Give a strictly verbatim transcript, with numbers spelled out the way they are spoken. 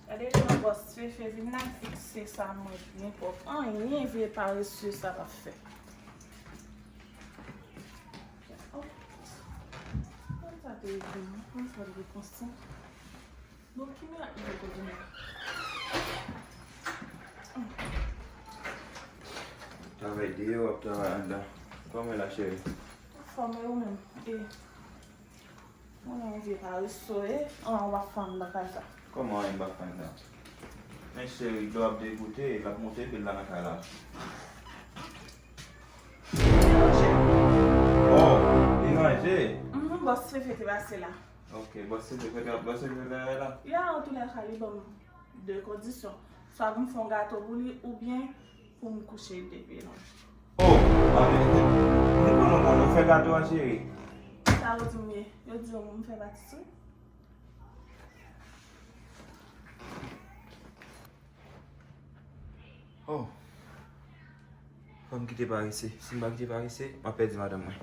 Gade jan bòs Fefe vin la, fikse sa mwen byen pwòp. Anyen vye parese sa p ap fè. Oh. Kòman sa te rive non? Kòman sa te rive konsa? Bon, ki mirak li fè kote nou? Travay deyò, w ap travay anndan. Kòman la, cheri? Anfòm, e ou menm? E, mwen yon vye parese, e? An, w ap fè anndan kay sa. Kòman anyen m p ap fè anndan? Men cheri, dlo ap degoute, l ap monte bil la nan kay la. Oh, li ranje. Mhm, bòs Fefe te pase la. Ok, bòs Fefe, bòs Fefe te la. Ya, antoulèka, li ban m de kondisyon. Swa pou m fè yon gato pou li, oubyen pou m kouche l de pye non. Oh, anben, nou konn nou konn nou fè gato a, cheri. Sa yo di m ye. Yo di yo m fè patisri. Oh. Fò m kite parese. Si m pa kite parese, m ap pèdi madanm mwen.